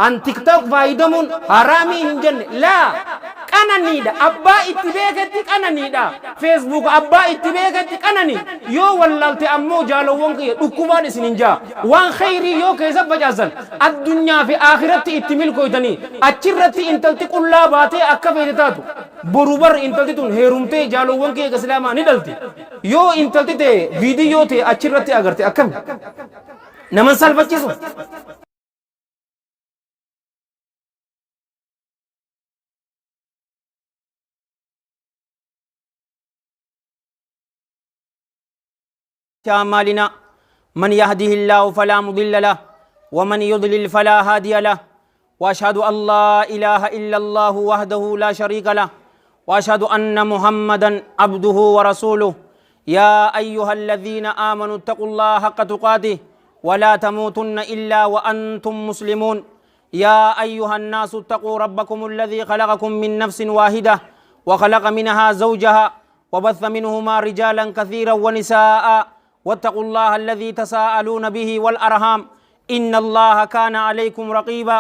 An TikTok faaydamuun haraamii hin jenne. Laa, qananiidha. Abbaa itti beeketti qananiidha. Facebook abbaa itti beeketti qanani. Yoo wallaalte ammoo, jaalowwan kiyya, dhukkubaan isin hin jaa. Waan kheyrii yoo keessa facaasan, addunyaa fi akhiratti itti milkooytanii. Achirratti intalti qullaa baatee akka feete taatu. Boru bar intalti tun heerumtee, jaalowwan kiyya islaamaa, ni dhalti. Yoo intalti tee viidiyoo tee achirratti agarte, akkami? Naman salphachiisu. أعمالنا، من يهده الله فلا مضل له ومن يضلل فلا هادي له، واشهد ان لا اله الا الله وحده لا شريك له، واشهد ان محمدا عبده ورسوله. يا ايها الذين امنوا اتقوا الله حق تقاته ولا تموتن الا وانتم مسلمون. يا ايها الناس اتقوا ربكم الذي خلقكم من نفس واحده وخلق منها زوجها وبث منهما رجالا كثيرا ونساء، واتقوا الله الذي تساءلون به والارham، ان الله كان عليكم رقيبا.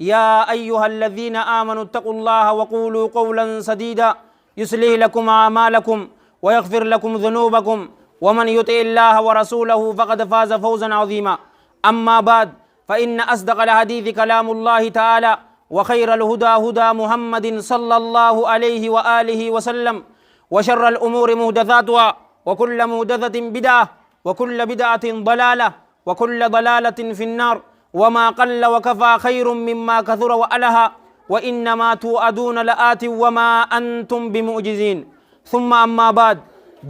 يا ايها الذين امنوا اتقوا الله وقولوا قولا سديدا، يصلح لكم اعمالكم ويغفر لكم ذنوبكم، ومن يطع الله ورسوله فقد فاز فوزا عظيما. اما بعد، فان اصدق الحديث كلام الله تعالى، وخير الهدى هدى محمد صلى الله عليه واله وسلم، وشر الامور محدثاتها، وكل محدثه بدعه، وكل بدعه ضلاله، وكل ضلاله في النار. وما قل وكفى خير مما كثر وألهى، وإنما توعدون لآت وما أنتم بمعجزين. ثم أما بعد،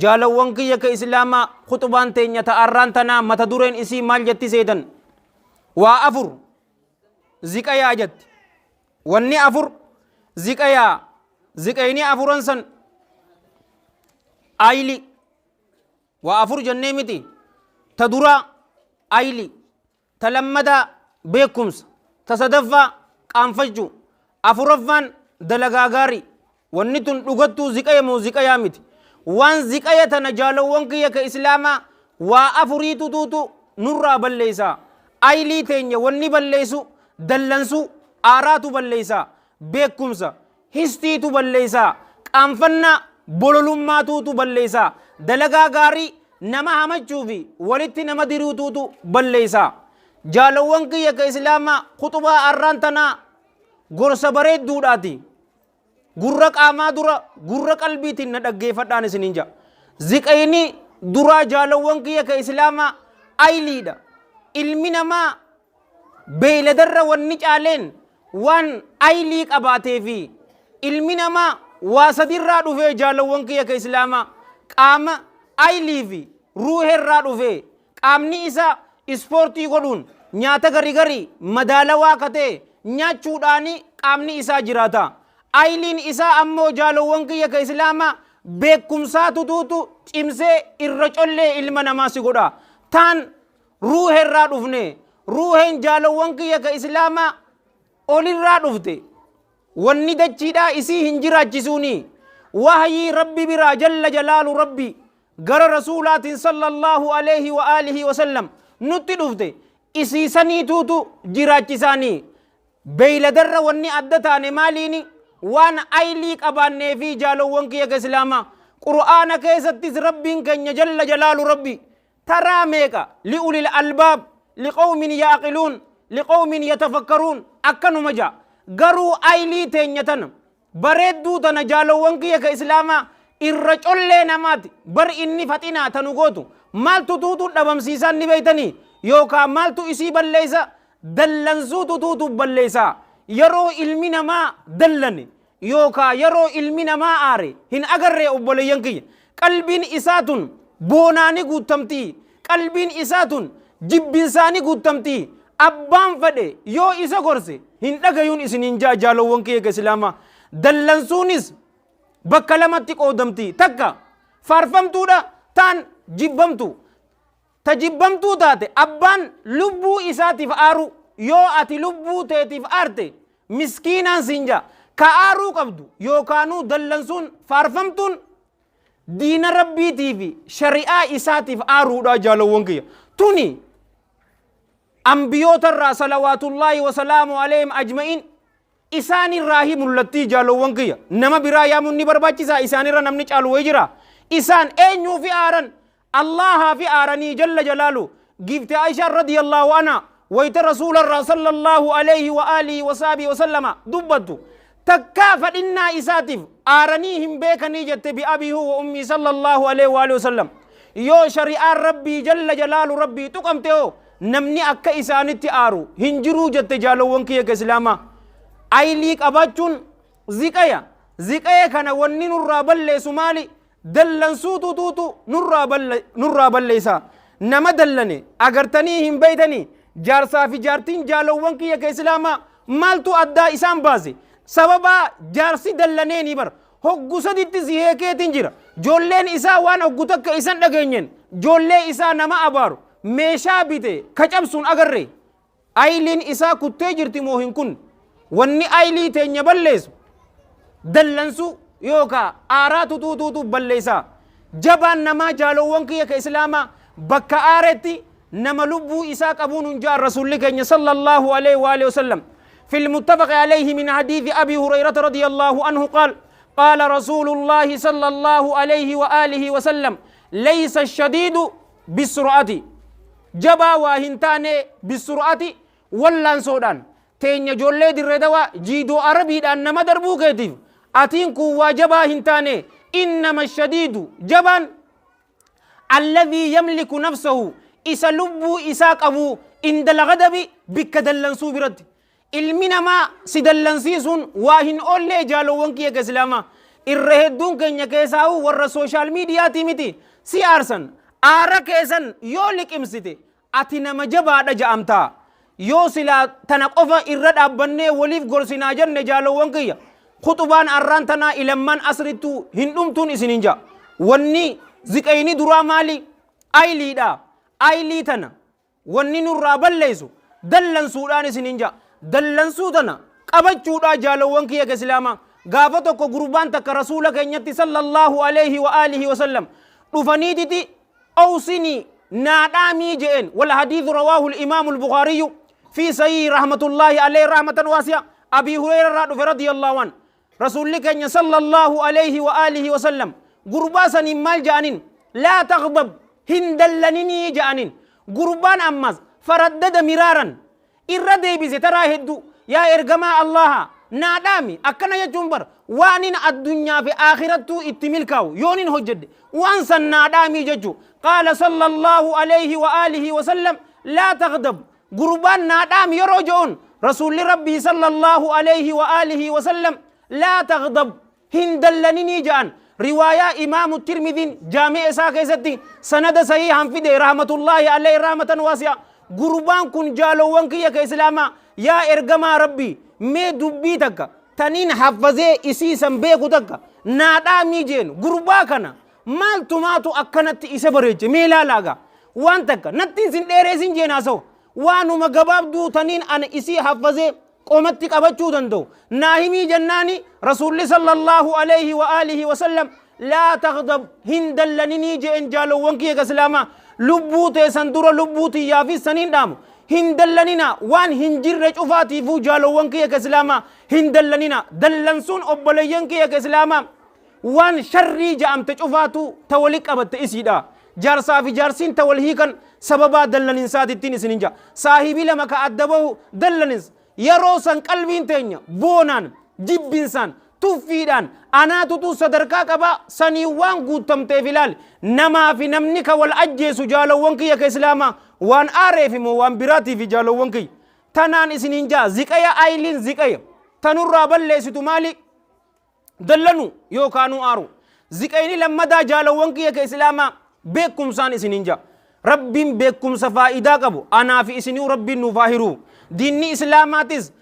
jaalawwan kiyya ka islaamaa, khuxubaan teenya ta'arraan tanaa mata dureen isii maal jetti seetan? Waa afur ziqayaa jetti. Wanni afur ziqayaa. Ziqayni afuran san ayli. Waa afur jennee miti? Ta duraa ayli, ta lammadaa beekumsa, ta sadaffaa qaanfachuu, afuraffaan dalagaa gaarii. Wanni tun dhugattuu ziqaya moo ziqayaa miti? Waan ziqaya tana, jaalowwan kiyya ka islaamaa, waa afuriitu tuutu nurraa balleeysa. Aylii teenya wanni balleeysu dallansuu aaraatu balleeysa, beekumsa histiitu balleeysa, qaanfannaa bololummaatuutu balleeysa, dalagaa gaarii nama hamachuu fi walitti nama diruutuutu balleeysa. Jaalowwan kiyya ka islaamaa, khuxubaa arraan tanaa gorsa bareedduudhaati. Gurra qaamaa dura gurra qalbiitiin na dhaggeeffadhaan isiniin ja'a. Ziqayni duraa, jaalowwan kiyya ka islaamaa, ayliidha. Ilmi namaa beeyladarra wanni caaleen waan aylii qabaatee fi ilmi namaa waa sadirraa dhufee, jaalowwan kiyya ka islaamaa, qaama aylii fi ruuherraa dhufee. Qaamni isaa ispoortii godhuun, nyaata gari gari madaalawaa ka ta'e nyaachuudhaani qaamni isaa jiraata. Ayliin isaa ammoo, jaalowwan kiyya ka islaamaa, beekumsaa tutuutu cimsee irra collee ilma namaa si godha. Taan ruuherraa dhufne. Ruuheen, jaalowwan kiyya ka islaamaa, olirraa dhufte. Wanni dachiidhaa isii hin jiraachisuuni. Wahyii Rabbi biraa jalla jalaalu Rabbi gara rasuulaatiin sallallahu alaihi wa alihi wasallam nutti dhufte, isii saniituutu jiraachisaanii. Beeyladarra wanni adda taane maaliini? Waan aylii qabaannee fi, jaalowwan kiyya ka islaamaa, Qur'aana keessattis Rabbiin keenya jalla jalaalu Rabbi taraa meeqa li'ulil albaab, liqawmin yaaqiluun, liqawmin yatafakkaruun akkanuma jaa. Garuu aylii teenya tana bareedduu tana, jaalowwan kiyya ka islaamaa, irra collee namaati bar inni faxinaa tanu gootu maaltu tuutuun dhabamsiisaan ni beeytanii? Yookaan maaltu isii balleeysa? Dallansuu tutuutu balleeysa. Yeroo ilmi namaa dallane yookaa yeroo ilmi namaa aare hin agarree, obboleeyyan kiyya? Qalbiin isaa tun boonaani guuttamtii, qalbiin isaa tun jibbinsaani guuttamtii, abbaan fedhe yoo isa gorse hin dhagayuun isiniin jaa. Jaalowwan kiyya ka islaamaa, dallansuunis bakka lamatti qoodamti. Takka faarfamtuudha, taan jibbamtu. Ta jibbamtuu taate abbaan lubbuu isaatiif aaru. Yoo ati lubbuu teetiif aarte miskiinaan siin jaa. Ka aaruu qabdu yookaanuu dallansuun faarfamtuun diina Rabbiitii fi shari'aa isaatiif aaruudha, jaalowwan kiyya. Tuni Ambiyoota irraa salawaatullaahi wasalaamu alayhim ajma'iin isaan irraahi mullattii. Jaalowwan kiyya, nama biraa yaamuun ni barbaachisaa? Isaanirra namni caalu wayi jira? Isaan eenyuu fi aaran? Allahaa fi aaranii jalla jalaalu. Giifti Aishaan radiyallahu anha wayta rasuularraa sallallahu alayhi wa alihi wa sahbihi wa sallama dubbattu, takkaa fadhinnaa isaatiif aaranii hin beekanii jette, bi abiihu wa ummii sallallahu alayhi wa alihi wa sallam. Yoo shari'aan Rabbii jalla jalaalu Rabbii tuqamte hoo, namni akka isaanitti aaru hin jiruu jette. Jaalowwan kiyya ka islaamaa, aylii qabaachuun ziqaya. Ziqaya kana wanni nurraa balleessu maali? Dallansuutu tuutu nurraa balleessa. Nama dallane agartanii hin beeytanii? Jaarsaa fi jaartiin, jaalowwan kiyya ka islaamaa, maaltu addaa isaan baase? Sababaa jaarsi dallaneeni bar hoggu saditti si heekeetiin jira. Joolleen isaa waan hoggu takka isan dhageenyeen joollee isaa nama abaaru, meeshaa bite ka cabsuun agarre. Ayliin isaa kuttee jirti moo hin kun? Wanni aylii teenya balleessu dallansuu yookaa aaraa tutuutuutu balleessaa. Jabaan namaa, jaalowwan kiyya ka islaamaa, bakka aaretti nama lubbuu isaa qabuun hun ja'an rasuulli keenya sallallahu alaihi wa alihi wasallam. في المتفق عليه من حديث أبي هريرة رضي الله عنه قال: قال رسول الله صلى الله عليه وآله وسلم: ليس الشديد بالسرعة، jabaa waa hin taane bisur'ati wallaansoodhaan. Teenya ijoollee Dirree Dawaa, jiidoo arabiidhaan nama darbuu keetiif atiin kun waa jabaa hin taane. Innama shadiidu, jabaan, alladhii yamliku nafsahu, isa lubbuu isaa qabu, indal ghadabi, bikka dallansuu biratti. Ilmi namaa si dallansiisuun waa hin oollee. Jaalowwan kiyya ka islaamaa, irra hedduun keenya keessaa'u warra social mediaatii miti, si aarsan. Aara keessan yoo liqimsite ati nama jabaadha ja'amtaa. Yoo silaa tana qofa irra dhaabbannee waliif gorsinaa jenne, jaalowwan kiyya, khuxubaan arraan tanaa ilamman asrittuu hin dhumtuun isinin ja'a. Wanni ziqayni duraa maali? Ayliidha. Aylii tana wanni nurraa balleessu dallansuudhaan isinin ja'a. Dallansuu tana qabachuudhaa. Jaalowwan kiyya ka islaamaa, gaafa tokko gurbaan takka rasuula keenyatti sallallahu alayhi wa alihi wa sallam dhufaniititi, "Awsinii, naa dhaamii" je'een. Wal hadiithu rawaahu al-imaamu al-Bukhaariyyu fi sahihi rahmatullahi alayhi rahmatan waasi'a. Abii Hureyra irraa dhufe radiyallahu an. Rasuulli keenya sallallahu alayhi wa alihi wa sallam gurbaa saniin maal ja'anin? "Laa taghdab, hin dallaninii" ja'anin. Gurbaan ammas faraddada miraaran, irra deebise taraa hedduu, "Yaa ergamaa Allaha, naa dhaami." Akkana jechuun bar waanin addunyaa fi aakirattuu itti milkaa'u yoonin hojjedhe waan san naa dhaamii jechuu. Qaala sallallahu alayhi wa alihi wa sallam: "Laa taghdab." Gurbaan naa dhaami yeroo je'uun, rasuulli Rabbii sallallahu alayhi wa alihi wa sallam "Laa taghdab, hin dallaninii" ja'an. Riwaayaa imaamu Tirmidiin jaami'a isaa keessatti sanada sahiihaan fide rahmatullaahi alayhi rahmatan waasi'a. Gurbaan kun, jaalowwan kiyya ka islaamaa, "Yaa ergamaa Rabbii, mee dubbii takka taniin haffazee isii san beeku takka naa dhaamii" jeen. Gurbaa kana maaltumaatu akkanatti isa bareeche? Mee ilaalaagaa. Waan takka natti isin dheereesin jeen haasawu, waanuma gabaabduu taniin ana isii haffazee qomatti qabachuu danda'u naa himii jennaani, rasuulli sallallahu alayhi wa alihi wa sallam "Laa taghdab, hin dallaninii" jeen. Jaalowwan kiyya islaamaa, lubbuu teessan dura lubbuu tiyyaafis saniin dhaamu: hin dallanina. Waan hin jirre cufaatiifuu, jaalowwan kiyya islaamaa, hin dallanina. Dallansuun, obboleeyyan kiyya islaamaa, waan sharrii ja'amte cufaatu ta wali qabatte isiidha. Jaarsaa fi jaarsiin ta wal hiikan sababaa dallaninsaatittiin isinin ja'a. Saahibii lama ka adda bahu dallanins. Yeroo san qalbiin teenya boonaan, jibbinsaan, tuffiidhaan, anaatutu sadarkaa qabaa sanii waan guuttamteef ilaali. Namaa fi namni ka wal ajjeesu, jaalowwan kiyya ka islaamaa, waan aareef immoo waan biraatiif. Jaalowwan kiyya, tanaan isinin ja'a: ziqaya ayliin ziqaya tanurraa balleessitu maali? Dallanu yookaanuu aaru. Ziqayni lammadaa, jaalowwan kiyya ka islaamaa, beekumsaan isinin ja'a. Rabbiin beekumsa faayidaa qabu anaa fi isinuu Rabbiin nuuf haa hiru. Diinni islaamaatis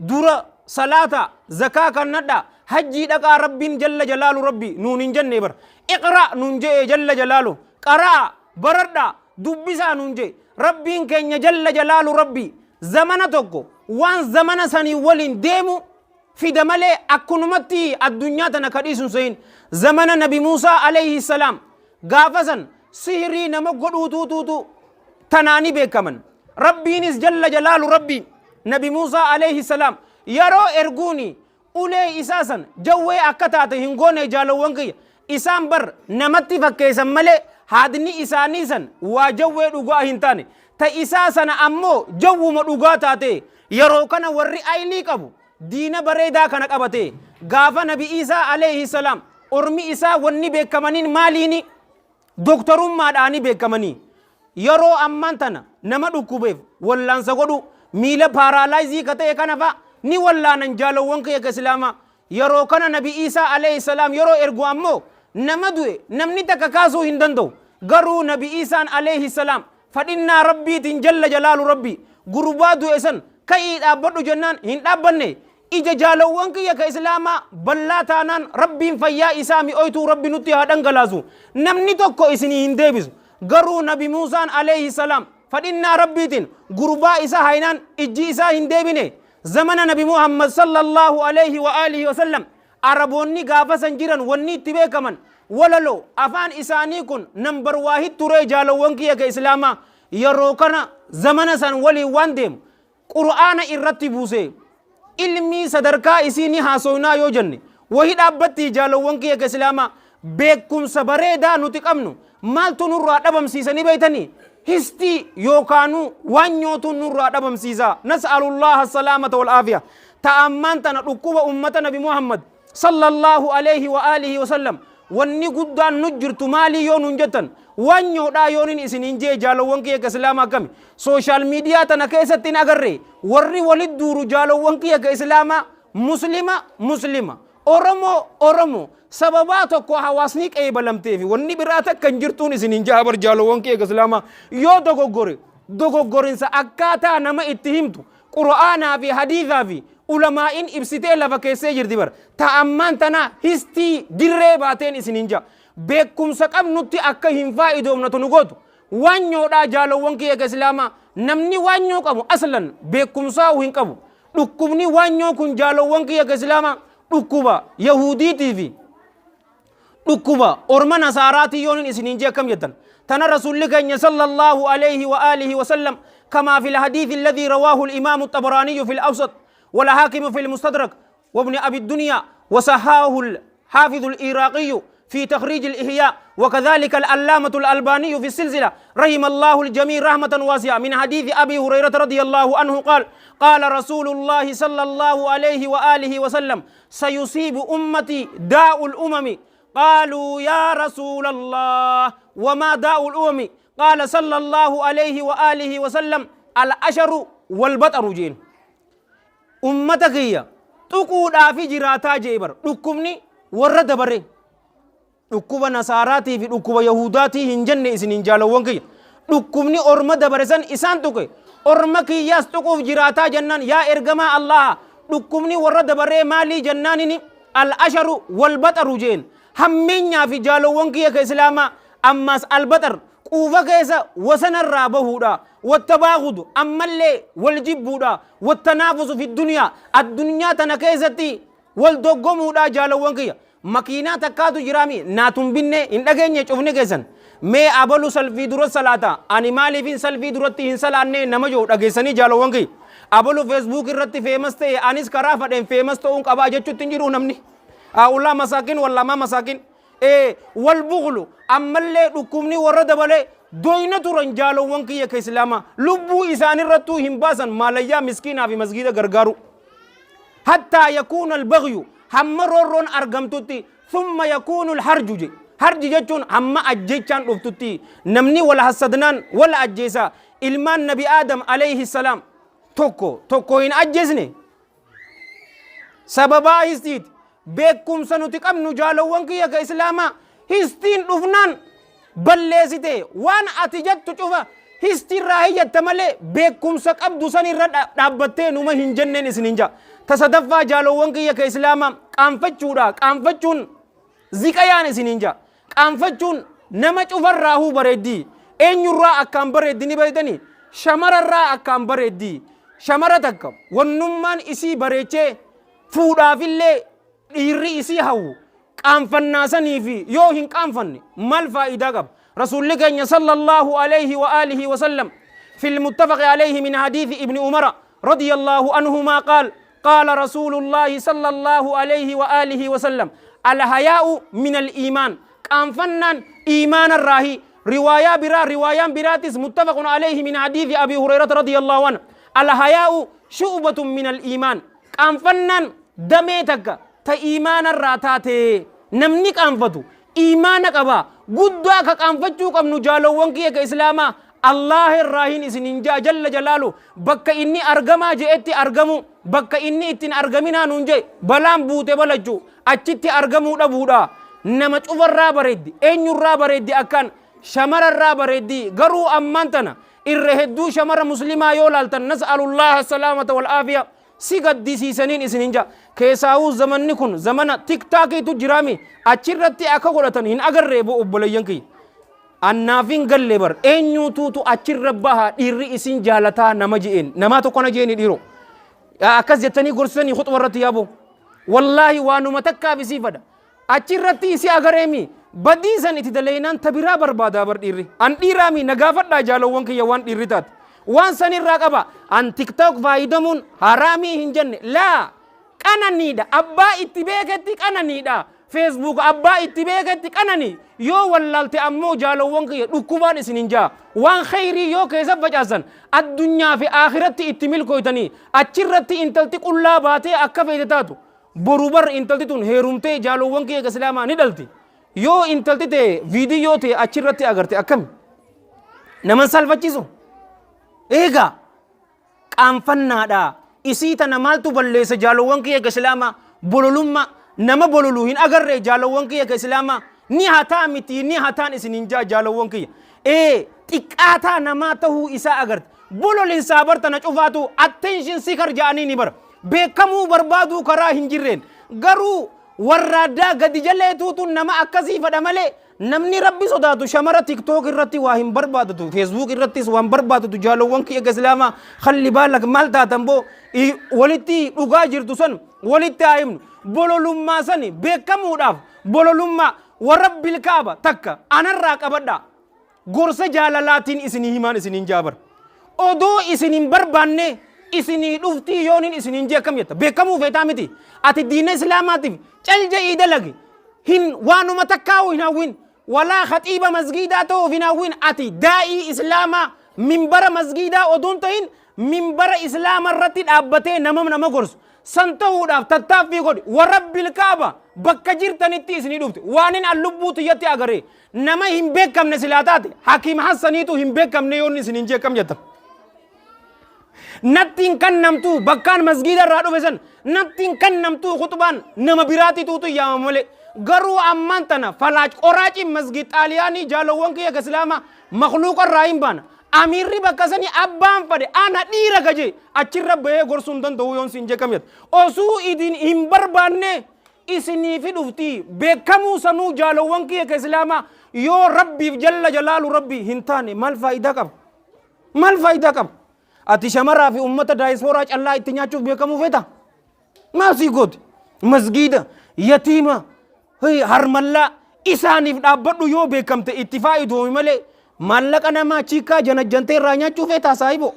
dura salaata, zakaa kannadha, hajjii dhaqaa Rabbiin jalla jalaalu Rabbi nuun hin jenne bar. Iqra nuun je'e jalla jalaalu, qaraa, baradha, dubbisaa nuun je'e Rabbiin keenya jalla jalaalu. Rabbi zamana tokko waan zamana sanii waliin deemu fida malee akkunumatti addunyaa tana kadhiisun sehin. Zamana nabi Muusaa alayhi salaam, gaafa san sihrii nama godhuutuutuutu tanaani beekaman. Rabbiinis jalla jalaalu Rabbi Nabi Muusaa alayhi salaam yeroo erguuni ulee isaa san jawwee akka taate hin goone. Jaalawwan kiyya, isaan bar namatti fakkeessan malee haadni isaanii san waa jawwee dhugaa hin taane. Ta isaa sana ammoo jawwuma dhugaa taate. Yeroo kana warri aylii qabu diina bareedaa kana qabate. Gaafa Nabi Iisaa alayhi salaam, ormi isaa wanni beekamaniin maaliini? Doktorummaadhaani beekamanii. Yeroo ammaan tana nama dhukkubeef wallaansa godhu, miila paralyze ka ta'e kana fa'a ni wallaanan. Jaalawwan kiyya ka islaamaa, yeroo kana Nabi Iisaa alayhi salaam yeroo ergu ammoo nama du'e namni takka kaasuu hin danda'u. Garuu Nabi Iisaan alayhi salaam fadhinnaa Rabbiitiin, jalla jalaalu Rabbii, gurbaa du'e san ka'ii dhaabbadhu jennaan hin dhaabbanne. Ija jaalawwan kiyya ka islaamaa ballaa taanaan, Rabbiin fayyaa isaa mi'ooytuu Rabbi nutti haa dhangalaasu, namni tokko isinii hin deebisu. Garuu Nabi Muusaan alayhi salaam fadhinnaa Rabbiitiin gurbaa isa haynaan ijji isaa hin deebine. Zamana Nabi Muhammad sallallahu alayhi wa alihi wasallam, Araboonni gaafa san jiran wanni itti beekaman walaloo. Afaan isaanii kun number waahid turee. Jaalawwan kiyya ka islaamaa, yeroo kana zamana san waliin waan deemu Qur'aana irratti buuse. Ilmii sadarkaa isii ni haasoynaa yoo jenne wahi dhaabbattii. Jaalawwan kiyya ka islaamaa, beekumsa bareedaa nuti qabnu maaltu nurraa dhabamsiisanii beeytanii? Histii yookaanuu waan nyootuun nurraa dhabamsiisa. Nas'alullaha salaamata wal aafiya. Ta ammaan tana dhukkuba ummata Nabi Muhammad sallallahu alayhi wa alihi wa sallam wanni guddaan nu jirtu maalii yoo nun jettan, waan nyoodhaa yoonin isiniin jee, jaalowwan kiyya ka islaamaa, akkami social media tana keessatti hin agarre? Warri walit duuru, jaalowwan kiyya ka islaamaa, Muslima Muslima, Oromoo Oromoo, sababaa tokko hawaasni qeebalamteefi wanni biraa takka hin jirtuun isiniin jaha bar. Jaalowwan kiyya ka islaamaa, yoo dogoggore dogoggorinsa akkaataa nama itti himtu Qur'aanaa fi hadiisaa fi ulamaa'in ibsitee lafa keessee jirti bar. Ta ammaan tana histii dirree baateen isiniin ja'a. Beekumsa qabnutti akka hin faa'idoomnatu nu gootu waan nyoodhaa. Jaalowwan kiyya ka islaamaa, namni waan nyoo qabu aslan beekumsaa hin qabu. Dhukkubni waan nyoo kun, jaalowwan kiyya ka islaamaa, dhukkuba Yahudiitii fi dhukkuba orma Nasaaraatii yoonin isiniin jee akkam jettan? Tana Rasuulli keenya sallallahu alayhi wa alihi wa sallam, كما في الحديث الذي رواه الإمام الطبراني في الأوسط والحاكم في المستدرك وابن أبي الدنيا، وصححه الحافظ العراقي في تخريج الإحياء، وكذلك العلامة الألباني في السلسلة، رحم الله الجميع رحمة واسعة، من حديث أبي هريرة رضي الله عنه قال: قال رسول الله صلى الله عليه وآله وسلم: سيصيب أمتي داء الأمم. قالوا: يا رسول الله، وما داء الأمم؟ قال صلى الله عليه وآله وسلم: الأشر والبطر. جين ummata kiyya tuquudhaafi jiraataa jee bar. Dhukkubni warra dabare dhukkuba Nasaaraatii fi dhukkuba Yahudaatii hin jenne isiniin. Jaalawwan kiyya, dhukkubni orma dabare san isaan tuqe orma kiyyaas tuquuf jiraataa jennaan, yaa ergamaa Allaha, dhukkubni warra dabaree maalii jennaanini, الأشر والبطر jeen. Hammeenyaa fi, jaalawwan kiyya ka islaamaa, ammaas البطر quufa keessa wasanarraa bahuudha. والتباغض ammallee wal jibbuudha. والتنافس في الدنيا addunyaa tana keessatti wal doggomuudha. Jaalawwan kiyya, makiinaa takkaatu jiraami naatun binne hin dhageenye cufni keessan. Mee abalu salfii dura salaata, ani maaliifin salfii duratti hin salaanne nama jiru dhageessanii? Jaalawwan kiyya, abalu Facebook irratti famous ta'e, anis karaa fadheen famous ta'uun qabaa jechuutti hin jiru namni. Haa'ulaa masaakin wallamaa masaakin. والبخل ammallee dhukkubni warra dabalee doyna turan. Jaalowwan kiyya ka islaamaa, lubbuu isaanirrattuu hin baasan maalayyaa miskiinaa fi masgiida gargaaru. حتى يكون البغي hamma roorroon argamtutti. ثم يكون الهرج je. هرج jechuun hamma ajjechaan dhuftutti. Namni wal hassadnaan wal ajjeesa. Ilmaan Nabi Aadam alayhi salaam tokko tokko hin ajjeesne sababaa histiiti. Beekumsa nuti qabnu, jaalowwan kiyya ka islaamaa, histiin dhufnaan balleessite. Waan ati jettu cufa histiirraa hiyyatta malee beekumsa qabdu san irra dhaabbattee numa hin jenneen isin hin jaa. Ta sadaffaa, jaalowwan kiyya ka islaamaa, qaanfachuudha. Qaanfachuun ziqayaan isin hin jaa. Qaanfachuun nama cufarraahuu bareeddii. Eenyurraa akkaan bareeddi ni beektanii? Shamararraa akkaan bareeddii. Shamara takka wannummaan isii bareechee fuudhaafillee dhiirri isii hawwu qaanfannaa sanii fi yoo hin qaanfanne maal faayidaa qaba? Rasuulli keenya sallallahu alayhi wa alihi wa sallam في المتفق عليه من حديث ابن عمر رضي الله عنهما قال قال رسول الله صلى الله عليه وآله وسلم الحياء من الإيمان قانفنان إيمان الراهي. رواية برا رواية براتس متفق عليه من حديث أبي هريرة رضي الله عنه الحياء شعبة من الإيمان قانفنان دميتك تا إيمان الراتاتي نمني قانفتو إيمانك أبا قدواك قانفتو قم نجالو وانكيك إسلاما الله الراهين إسنين جا جل جلاله بك إني أرجما جئتي أرجمو بك إني إتن أرجمنا نونجي بلام بوتي بلجو أتشتي أرجمو دبودا نمت أوفر رابردي إن رابردي أكان شمر الرابردي قرو أمانتنا إرهدو شمر مسلمة يولالتن نسأل الله السلامة والعافية سيقد دي سنين إسنين جا كيساو زمن نكون زمن تيك تاكي تجرامي أتشرتي أكاغولتن إن أقربو أبولينكي Annaafin galle bar eenyuutuutu achirra baha dhiirri isin jaalataa nama je'een namaa tokko na je'eni dhiiroo akkas jettanii gorsisanii khuxba irratti yaaboo wallaahi waanuma takkaaf isii fada achirratti isii agareemi badii san itti daleeynaan ta biraa barbaadaa bar dhiirri an dhiiraami na gaafadhaa jaalowwan kiyya waan dhiirri taate waan san irraa qaba an tiktok faayidamuun haraamii hin jenne laa qananiidha abbaa itti beeketti qananiidha Facebook abbaa itti beeketti qananii yoo wallaalte ammoo jaalowwan kiyya dhukkubaan isin hin jaa waan khayrii yoo keessa facaasan addunyaa fi akhiratti itti milkooytanii achirratti intalti qullaa baatee akka feete taatu boru bar intalti tun heerumtee jaalowwan kiyya islaamaa ni dhalti yoo intalti ta'e viidiyoo ta'e achirratti agarte akkami naman salfachiisu eegaa qaanfannaadha isii tana maaltu balleessa jaalowwan kiyya islaamaa bololummaa nama bololu hin agarre jaalowwan kiyya ka islaamaa ni hataa miti ni hataan isin hin jaa jaalowwan kiyya ee xiqqaataa namaa tahuu isaa agarte bololinsaa bartana cufaatu attention seeker ja'anii ni bara beekamuu barbaaduu karaa hin jirreen garuu warraaddaa gadi jaleetuutu nama akkasii fadha malee namni rabbi sodaatu shamara tiktook irratti waa hin barbaadatu feesbuuk irrattis waan barbaadatu jaalowwan kiyya ka islaamaa kalli baalak maal taatan boo walitti dhugaa jirtu san walitti haa himnu bololummaa sani beekamuudhaaf bololummaa warabbil kaaba takka anarraa qabadha gorsa jaalalaatiin isinii himaan isiniin jaabar odoo isin hin barbaanne isinii dhuftii yoonin isiniin jee akkam jetta beekamuu feetaa miti ati diina islaamaatiif cal je'ii dalagi hin waanuma takkaa'u hin hawwin walaa khaxiiba masgiidaa ta'uuf hin hawwin ati daa'ii islaamaa minbara masgiidaa oduun ta'in minbara islaama irratti dhaabbatee nama nama gorsu san ta'uudhaaf tattaaffii godhi warabbil kaaba bakka jirtanitti isinii dhufte waanin an lubbuu tiyyatti agaree nama hin beekamne silaa taate Hakiim Hassaniitu hin beekamne yoonni isiniin jee akkam jettan natti hin kannamtuu bakkaan masgiida irraa dhufe san natti hin kannamtuu khuxbaan nama biraatti tuutu yaamama malee garuu ammaan tana falaaj qoraaciin masgiid xaaliyaanii jaalowwan kiyya ka islaamaa makluuqa irraa hin baana amiirri bakka sanii abbaan fadhe ana dhiira gaje achirra bahee gorsuu hin danda'u yoon siin jeqam jette osuu idin hin barbaanne isiniifi dhufti beekamuu sanuu jaalowwan kiyya ka islaamaa yoo rabbiif jalla jalaalu rabbi hin taane maal faayidaa qaba maal faayidaa qaba ati shamaraa fi ummata daayispooraa callaa itti nyaachuuf beekamuu feeta maal sii gooti masgiida yatiima harmallaa isaaniif dhaabbadhu yoo beekamte itti faayidoomi malee maallaqa namaa chiikaa janajjantee irraa nyaachuu feetaa saahibo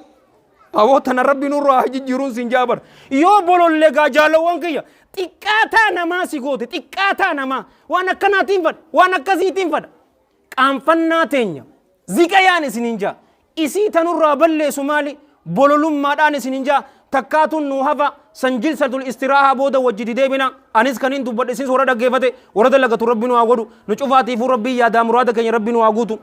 Aboo tana rabbi nurraa haa jijjiiruun siin jaabar. Yoo bolollee gaa jaalawwan kiyya xiqqaataa namaa si goote xiqqaataa namaa waan akkanaatiin fadha waan akkasiitiin fadha. Qaanfannaa teenya ziqayaan isiniin jaa isii tanurraa balleessu maali bololummaadhaan isiniin jaa takkaatuun nuu hafa san jilsatul istiraahaa booda wajjiti deebina anis kan hin dubbadhe isinis warra dhaggeeffate warra dalagatu rabbi nu haa godhu nu cufaatiifuu rabbii yaadaa muraada keenya rabbi nu haa guutu.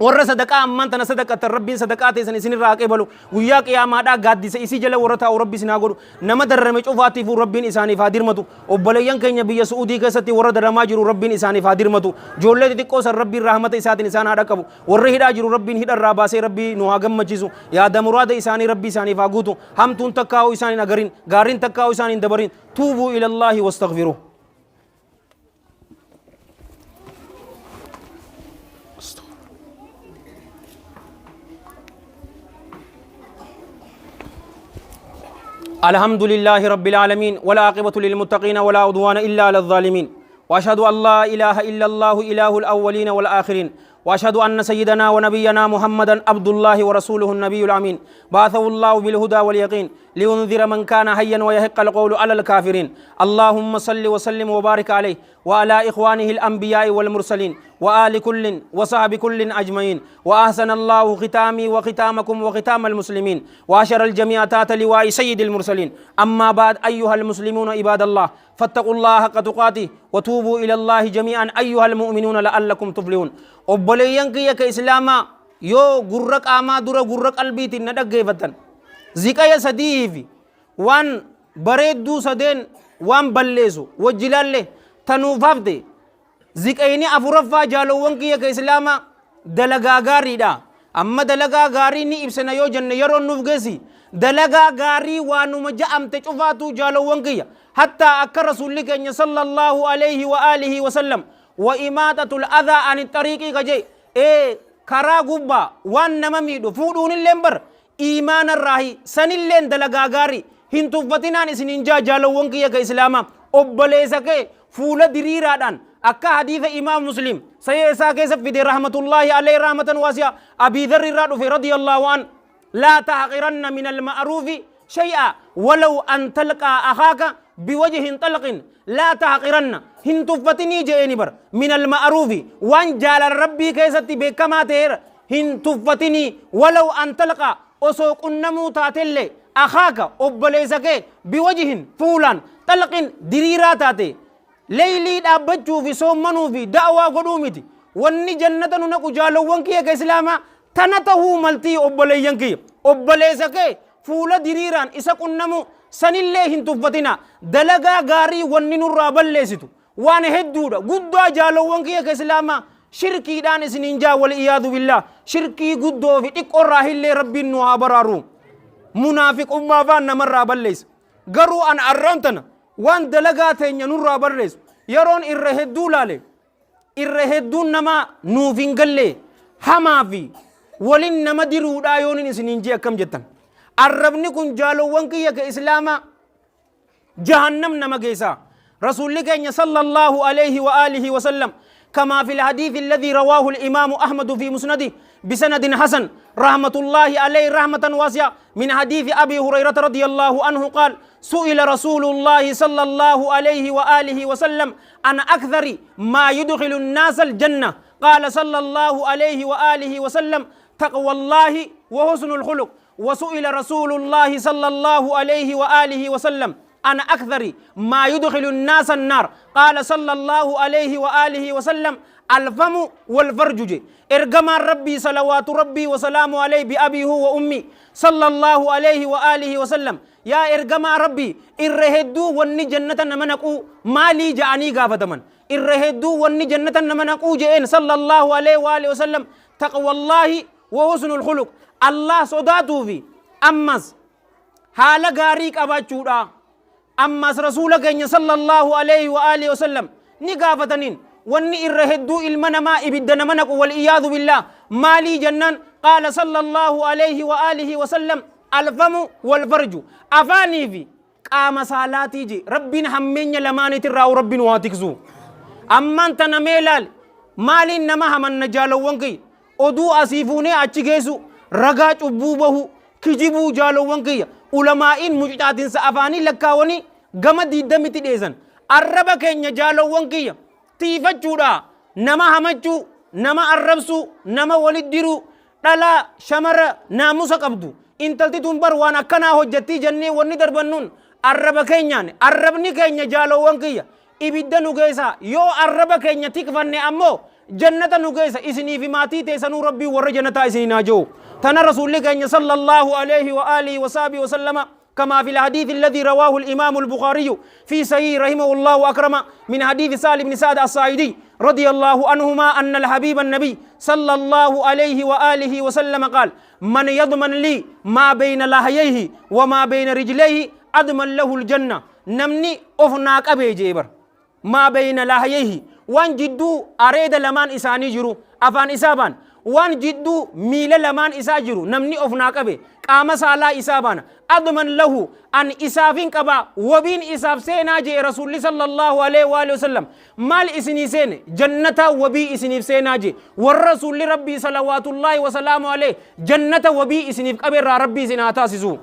Warra sadaqaa ammaan tana sadaqattan rabbiin sadaqaa teessan isinirraa haa qeebalu guyyaa qiyaamaadhaa gaaddisa isii jala warra taa'u rabbi isin haa godhu nama dararame cufaatiifuu rabbiin isaaniif haa dirmatu obboleeyyan keenya biyya su'uudii keessatti warra dararamaa jiru rabbiin isaaniif haa dirmatu ijoollee xixiqqoo san rabbiin rahmata isaatiin isaan haa dhaqqabu warra hidhaa jiru rabbiin hidha irraa baasee rabbii nu haa gammachiisu yaada muraada isaanii rabbii isaaniif haa guutu hamtuun takkaa'uu isaan hin agarin gaariin takkaa'uu isaan hin dabarin tuubuu ilallaahi wastaghfiruh. الحمد لله رب العالمين والعاقبة للمتقين ولا عدوان إلا على الظالمين. وأشهد أن لا إله إلا الله إله الأولين والآخرين، وأشهد أن سيدنا ونبينا محمدا عبد الله ورسوله النبي الأمين، بعثه الله بالهدى واليقين لينذر من كان حيا ويحق القول على الكافرين. اللهم صل وسلم وبارك عليه وعلى إخوانه الأنبياء والمرسلين وآل كل وصحب كل أجمعين. وأحسن الله ختامي وختامكم وختام المسلمين، وأشر الجميع تحت لواء سيد المرسلين. أما بعد، أيها المسلمون عباد الله، فاتقوا الله حق تقاته وتوبوا إلى الله جميعا أيها المؤمنون لعلكم تفلحون. Obboleeyyan kiyya ka Islaamaa, yoo gurra qaamaa dura gurra qalbiitiin na dhaggeeffattan, ziqaya sadii fi waan bareedduu sadeen waan balleessu wajji laalle. Tanuuf hafte ziqayni afuraffaa, jaalowwan kiyya ka Islaamaa, dalagaa gaariidha. Amma dalagaa gaarii ni ibsina yoo jenne yeroon nuuf geessi. Dalagaa gaarii waanuma ja'amte cufaatu, jaalowwan kiyya, hattaa akka Rasuulli keenya sallallahu alayhi wa alihi wa sallam wa imaatatul adhaa ani xariiqii kaje ee karaa gubbaa waan nama miidhu fuudhuunilleen bar iimaanarraahi, sanilleen dalagaa gaarii hin tuffatinaan isiniin jaa. Jaalowwan kiyya ka Islaamaa, obboleessa kee fuula diriiraadhaan, akka hadiisa Imaam Muslim sayee isaa keessa fide rahmatullaahi alayhi rahmatan waasi'a, Abii Dharri irraa dhufe radiyallahu an: laa tahqiranna min alma'ruufi shay'a walaw an talqaa akhaaka biwajhin talqin. Laa tahqiranna, hin tuffatinii je'eeni bar, min alma'ruufi, waan jaalala Rabbii keessatti beekamaa ta'eera hin tuffatinii, walaw an talqaa, osoo qunnamuu taatellee, akhaaka, obboleessa kee, biwajhin, fuulaan, talqin, diriiraa taate. Leeylii dhaabbachuu fi soommanuu fi da'waa godhuu miti wanni jannata nu naqu. Jaalowwan kiyya ka Islaamaa, tana tahuu maltii. Obboleeyyan kiyya, obboleessa kee fuula diriiraan isa qunnamu sanillee hin tuffatina. Dalagaa gaarii wanni nurraa balleessitu waan hedduudha guddaa. Jaalowwan kiyya ka Islaamaa, shirkiidhaan isiniin jaa, wal iyaadu billaah, shirkii guddoo fi xiqqoorraa illee Rabbiin nu haa baraaru. Munaafiqummaa faan namarraa balleessa. Garuu an arraan tana waan dalagaa teenya nurraa barreessu yeroon irra hedduu laale, irra hedduun nama nuuf hin galle, hamaa fi walin nama diruudhaa yoonin isiniin jee akkam jettan? Arrabni kun, jaalowwan kiyya ka Islaamaa, jahannam nama geessa. Rasuulli keenya sallallahu alayhi wa alihi wa sallam, كما في الحديث الذي رواه الإمام أحمد في مسنده بسند حسن رحمة الله عليه رحمة واسعة، من حديث أبي هريرة رضي الله عنه قال: سئل رسول الله صلى الله عليه وآله وسلم عن أكثر ما يدخل الناس الجنة، قال صلى الله عليه وآله وسلم: تقوى الله وحسن الخلق. وسئل رسول الله صلى الله عليه وآله وسلم عن أكثر ما يدخل الناس النار، قال صلى الله عليه وآله وسلم: الفم والفرج. إرجما ربي صلوات ربي وسلامه عليه بأبي هو وأمي صلى الله عليه وآله وسلم، يا إرجما ربي، إرهدو وني جنة نمنقو مالي جاني غافتمن، إرهدو وني جنة نمنقو جئين صلى الله عليه وآله وسلم: تقوى الله وحسن الخلق. الله صداته في أمس haala gaarii qabaachuudha. Ammas Rasuula keenya sallallahu alayhi wa alihi wasallam ni gaafataniin, wanni irra hedduu ilma namaa ibidda nama naqu, wal iyaadu billaah, maalii jennaan, qaala sallallahu alayhi wa alihi wasallam: alfamu wal farju, afaanii fi qaama saalaatii je. Rabbiin hammeenya lamaaniitirraa Rabbiin waa tiksu. Ammaan tana mee laal, maaliin nama hamanna, jaalowwan kiyya? Oduu asii fuunee achi geessu, ragaa cubbuu bahu, kijibuu. Jaalowwan kiyya, ulamaa'iin mucucaatinsa afaanii lakkaawanii gama 20tti dheessan. Arraba keenya, jaalowwan kiyya, tiifachuudha, nama hamachuu, nama arrabsuu, nama walit diruu, dhalaa shamara naamusa qabdu intalti tun bar waan akkanaa hojjettii jennee wanni darbannuun arraba keenyaan. Arrabni keenya, jaalowwan kiyya, ibidda nu geessa. Yoo arraba keenya tikfanne ammoo jannata nu geessa. Isinii fi maatii teessanuu Rabbii warra jannataa isinii naa jiru. Tana Rasuulli keenya sallallahu alayhi wa alihi wa sahbihi wa sallama, كما في الحديث الذي رواه الإمام البخاري في صحيح رحمه الله وأكرم، من حديث سالم بن سعد الساعدي رضي الله عنهما أن الحبيب النبي صلى الله عليه وآله وسلم قال: من يضمن لي ما بين لحييه وما بين رجليه أضمن له الجنة. نمني أفناك أبي جيبر ما بين لحييه، waan jidduu areeda lamaan isaanii jiru, afaan isaa baan, Waan jidduu miila lamaan isaa jiru namni of naa qabe qaama saalaa isaa baana. Adman lahu an isaafin qaba wabiin isaaf seenaa je'e Rasuulli sallallahu alaihi wa alihi wasallam. Maal isinii seene? Jannataa wabii isiniif seenaa je'e. Warra Rasuulli Rabbii salawaatullaahi wasalaamu alaihi jannata wabii isiniif qabe irraa Rabbii isin haa taasisu.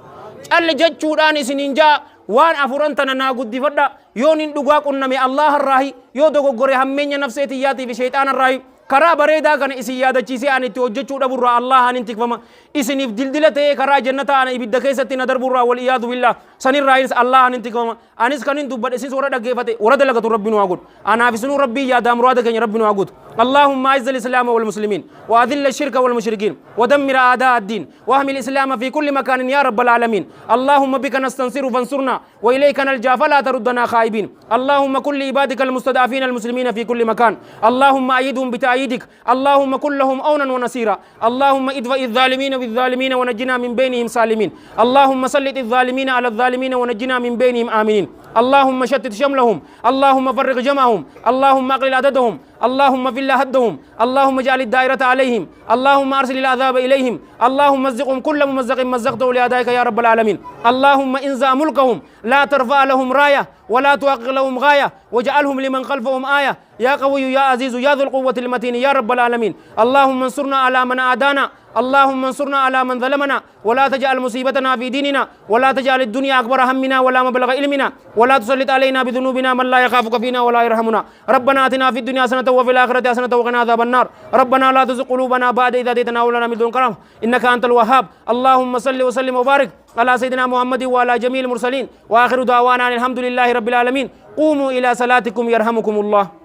Cal jechuudhaan isiniin ja'a waan afuran tana naa guddifadha. Yoon hin dhugaa qunname Allaha irraahi, yoo dogoggore hammeenya nafsee tiyyaatii fi sheyxaana irraahi. Karaa bareedaa kana isin yaadachiisee ani itti hojjechuu dhaburraa Allaahaan hin tikfama. Isiniif dildila ta'ee karaa jannataa ana ibidda keessatti na darburraa wal iyaadu billaah. Sanirraayis Allaahaan hin tikfama. Anis kanin dubbadhe isinis warra dhaggeeffate warra dalagatu Rabbi nu haa godhu. Anaaf isinuu Rabbii yaadaa muraada keenya Rabbi nu haa guutu. Allaahumma a'izzal islaama wal muslimiin wa adilla shirka wal mushrikiin wa dammira aadaa addiin wa ahmil islaama fi kulli makaanin yaa rabbal aalamiin. Allaahumma bika nastansiru fansurna وإليك نلجأ فلا تردنا خائبين اللهم كن لعبادك المستضعفين المسلمين في كل مكان اللهم أيدهم بتأييدك اللهم كن لهم أونا ونصيرا اللهم ادفع الظالمين بالظالمين ونجنا من بينهم سالمين اللهم سلط الظالمين على الظالمين ونجنا من بينهم آمنين اللهم شتت شملهم اللهم فرق جمعهم اللهم أقلل عددهم اللهم فل هدهم اللهم اجعل الدائرة عليهم اللهم أرسل العذاب إليهم اللهم مزقهم كل ممزق مزقته لأدائك يا رب العالمين اللهم انزع ملكهم لا ترفع لهم راية ولا تحقق لهم غاية واجعلهم لمن خلفهم آية يا قوي يا عزيز يا ذو القوة المتين يا رب العالمين اللهم انصرنا على من عادانا اللهم انصرنا على من ظلمنا ولا تجعل مصيبتنا في ديننا ولا تجعل الدنيا أكبر همنا ولا مبلغ علمنا ولا تسلط علينا بذنوبنا من لا يخافك فينا ولا يرحمنا ربنا آتنا في الدنيا حسنة وفي الآخرة حسنة وقنا عذاب النار ربنا لا تزغ قلوبنا بعد إذ هديتنا وهب لنا من لدنك رحمة إنك أنت الوهاب اللهم صل وسلم وبارك على سيدنا محمد وعلى جميع المرسلين وآخر دعوانا الحمد لله رب العالمين قوموا إلى صلاتكم يرحمكم الله.